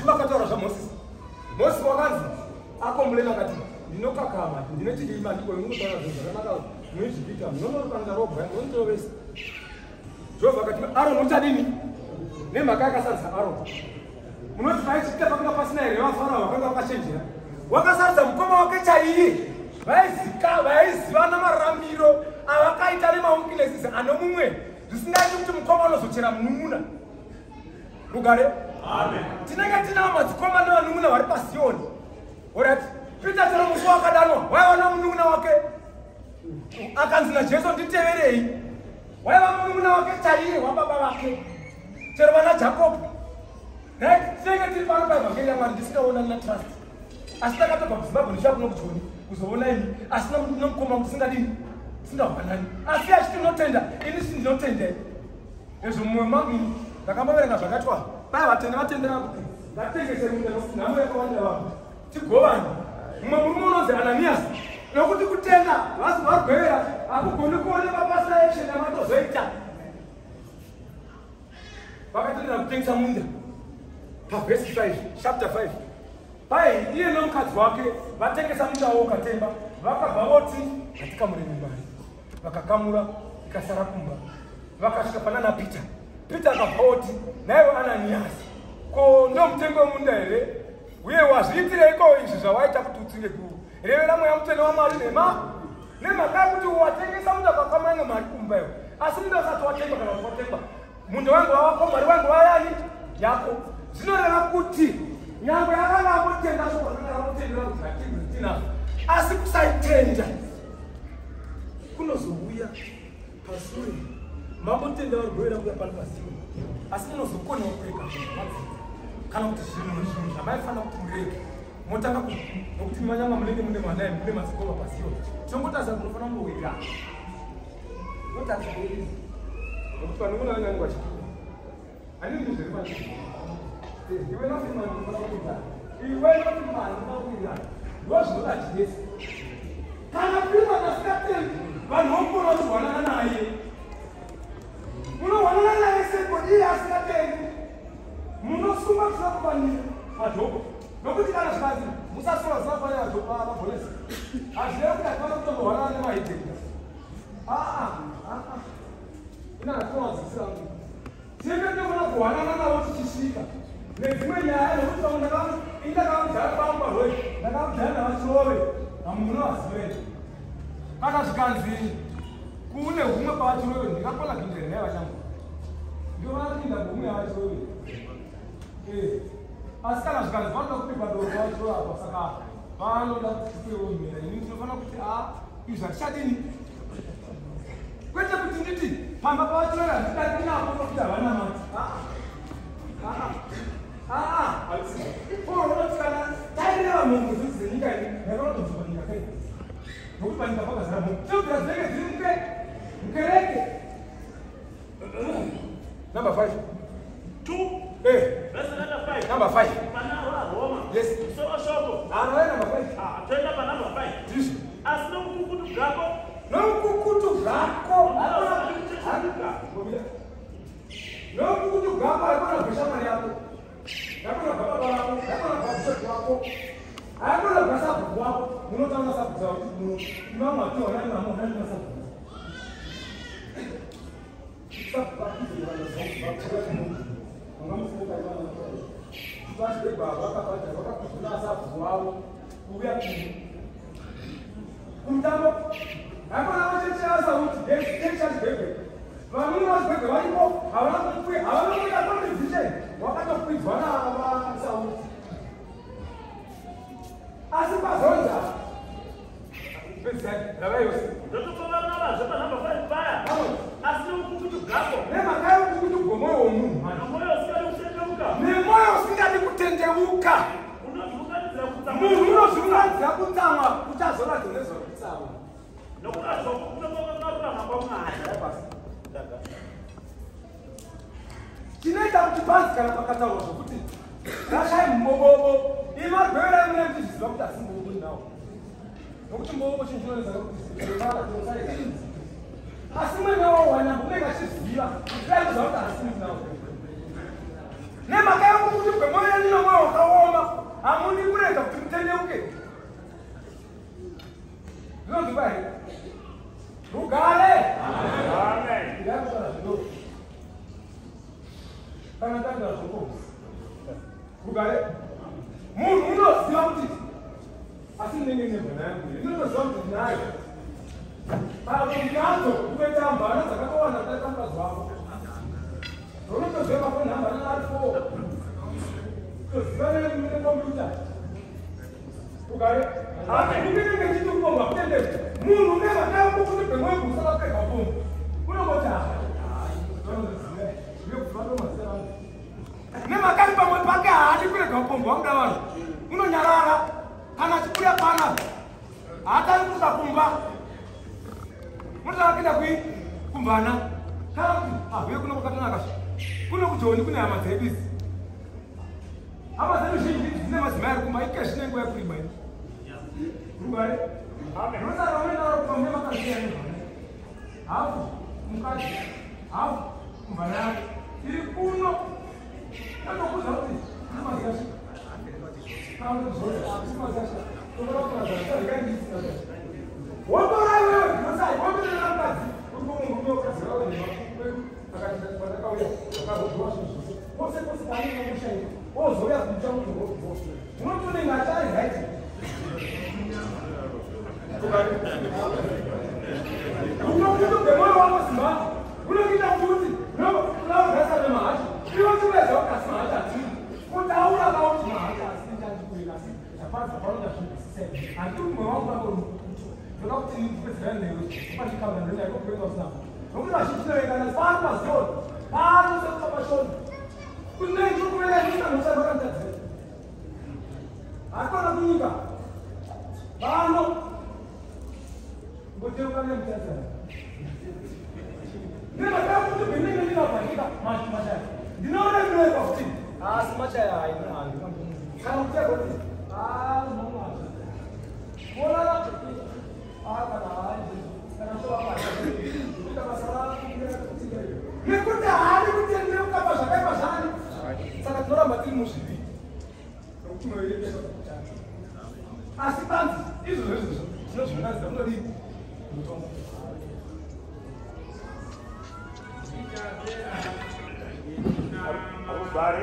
Ndimakataura zvaMosesi. Mosesi wakanzi akomplaina akati ndinokakama, ndine chidima, ndiko ndinotaura zvinhu zvakanaka muIjipita, munonorukanga robwa, munondirovesa. Jehovha akati Aroni uchadini? Nemhaka yakasarudza Aroni. Munoti paIjipita pakanga pasina here vaFarao vakanga vakachenjera? Wakasarudza mukoma wake chaiye. Vaizika, vaizivana mararamiro avakaita nemaweaknesses ano mumwe, zvisingaiti kuti mukoma unozochera munun'una. Rugare. Amen. Tinenge tinawo madzikoma nevanun'una vari paZioni. Alright. Peter chero musi wakadanwa, waiva nomunun'una wake. Akanzi naJesu nditeverei. Waiva munun'una wake chaiye wababa vake. Chero vana Jacob. Right? Tinenge tiri pano paevhangeri yaMwari ndisingaonani naTrust. Asi takatobva kuZimbabwe ndichiuya kuno kuJoni kuzoona imi, asi nomukoma musingadini, musingawanani. Asi achiti ndinotenda, ini si ndinotenda. Ezvo mumwe mangu ini ndakamboverenga zvakatwa. Paya vatenda vatendera kuti ngatengese munda nokuti nhamo yakawanda vanhu. Tigovane. Mumwe murume unonzi Ananias, nokuti kutenda vasi varwera hakugoni kuonekwa pasina action yamatozoita. Vakatendera kutengesa munda pavhesi 5, chapter 5. Pai iye nomukadzi wake vatengesa munda wavo ukatemba, vakabva voti ngatikamureni mari. Vakakamura ikasara kumba. Vakasvika pana Peter. Peter akabva oti naiwe Ananias, ko ndo mutengo wemunda here? Uye wazviitireiko izvi zvawaita kuti utsinge kurevera mweya mutsvene waMwari nhema? Nemhaka yekuti watengesa munda ukakamura imwe mari kumba iwe, asi munda usati watengwa kana kuti watengwa, munda wangu wawako, mari wangu wayani yako. Zvinoreva kuti nyangwe akanga ambotenga shoko rakanga ramutendera kuti hatirwi tinazvo, asi kusaitenda kunozouya pasure. Mambotenda varwere kuuya pano pasiwe, asi munozokonewa kurega zvinhu zvamadzidza kana kuti zvinhu zvamaifanira kuti murege, motanga ku nokuti manyanga munenge mune mwana mune madzikoma pasiwe. Tinongotarisa kunofanira kungowirira notarisa nokuti vanongoona vanenge vachituka. Handii zviri manje. Iwe noti mani unofanira kuita, iwe noti mani unofanira kuita, ndo zvinoda Jesu. Kana Freeman asingatendi, vanhu vokona vachihwanana naye. Munohwanana naye seko iye asingatendi? Munosungwa zvisina kufanira majoko, nokuti kana zvikanzi musasunga zvisina kufanira majoko avabonesi, hazvireva kuti hatifana kutombohwanana nemahidheni. Aa, aa, ina hatinowadzidzisa tinenge tinofana kuhwanana navo tichisvika nedzimwe nyaya, nokuti vamwe ini ndakavamudhara pangu paroi, ndakamudhara navaChirove, vamwe munovaziva. Kana zvikanzi kune humwe pavaChirove, ndingakona kuinda here naye vachangu? Ndinofanira kuinda kuhumwe yavaChirove. Asi kana zvikanzi vanoda kubikwa doro pavaChirove apa, saka vanoda kuti tipewo mhera, ini ndinofanira kuti a izvi hatichadini, kwete kuti nditi pamba pavaChirove handidari napo nokuti havana mati. Unoti kana taireva mhombo dzidzi dzenyika ini, ndakanotodzwa panyika kai, nokuti panyika pakazara mhombo tinobvira dzinenge dziri muke mukereke. Number 5. 2. Verse number 5. Number 5. Pana vaRoma. Yes. Musoro shoko. Arove number 5. Ah, toenda pa number 5. Ndizvo. Asi nomukukutu bwako. Nomukukutu bwako. Kutendebuka. Nomukukutu bwako haikona bweshamwari yako, haikona bwa baba vako, haikona bwa bishop wako, haikona bwa sabhuku wako. Munotaura sabhuku zavo kuti muno imamwe hationa imamwe onani masabhuku. Sabhuku akuzivana vakakuzvina sabhuku wavo kuuya kumutambo. Haikona vacheche vasauti chechi. Vamwe vazvigwegwe varipo havana havana kuita contribution, wakatokwidzwa navasauti. Asi pazonza pedzisai rava yose. Ndotopovanavazve pa number 5 paya. Asi nomukukutu bwako. Nemhaka yekukuti gomwoyo womunhu mani. Nomwoyo usingadi kutendeuka. Nemwoyo usingadi kutendeuka. Unozviunganidzira kutsamwa. Munhu unozviunganidzira kutsamwa kuchazoratidza nezuva rekutsamwa. Nokurazvo kutonga kwakarurama kwaMwari. Basi. Chinoita kuti panzi kana pakataurwa zvokuti rashai mubobobo, imarwere mune tichiziva kuti asi mubobobo ndinawo, nokuti mubobobo chinhu chinonetsa nokuti, asi mwene wawo wanyamba unenge achiziva daiziva kuti asi ndinawo nemhaka yekuti gwemwoyo yenyu nomwoyo. Rugare. Munhu unoziva kuti asi ndinenge nemhana yangu ndinoziva kuti ndinayo. Pakunadzo kutoita mbana dzakatowanda kudarika mukadzi wako. Unotoziva mafoni namba ari 4. Toziva nekombiyuta. Rugare. Amen. Ndinenge ndichiti kubonga kutendeka. Munhu nemhaka yekuti bhemwe kusala pega pombo. Unongoti nemakari pamwe pake haadi kurega upombo wamuda vanhu. Unonyarara kana achibuda pana haatani kusvika kumba. Unotanga kuenda kui kumvana kana kuti ahuye kuno kwakatonaka kuno kujoni kune hama dzedu idzi. Hama dzedu zhinji dzine madzimai ari kumba ike zvine nguva yekurima ini. Rugare. Unosara unoenda kuva mune makaziya nemvana. Hafu mukadzi hafu kumvana yake iri kuno. Anokuudza kuti amaziasvika. Wotora iwewe ndosai wotorera mukadzi uri kumurume wokadzi wako nemawedu akati pandakauya akazodhiwa zvinhu zvose pose pose paanenge mushaika ozouya kuita munhu unotonenge achari right. Unokuti bhemwoyo wako simba unokuita kuti unourasa nemahachi iwe chiweza wakasi mahachi atiri kutaura kauti mahachi asiri chandikuita asi zvaparadza panoda zvinhu handiti mwoyo wangu wako uri mukukutu ndoda kuti ndipedzerane newe pandikamba ndoenda ikokuvenga usina nokuti vazhinji tinoengana pano pazioni pano sekupapashoni kunei tiri kuvenga ndisina nokusarwakamutadzira hakona kunyika pano ngoteuka nemutadzira nemakakuti bhinenge ndinabvanyika mashaya ndinoona ndinoekwa kuti asi mashaya haina kana kutega kuti nekuti haadi kutendeuka pazvakaipa zvani saka tinoramba tiri muzvivi nokuti mwoyo yedu yakakuchana asi panzi izvozvo izvozvo tinozvionazira kunodii mutongo. Rugare.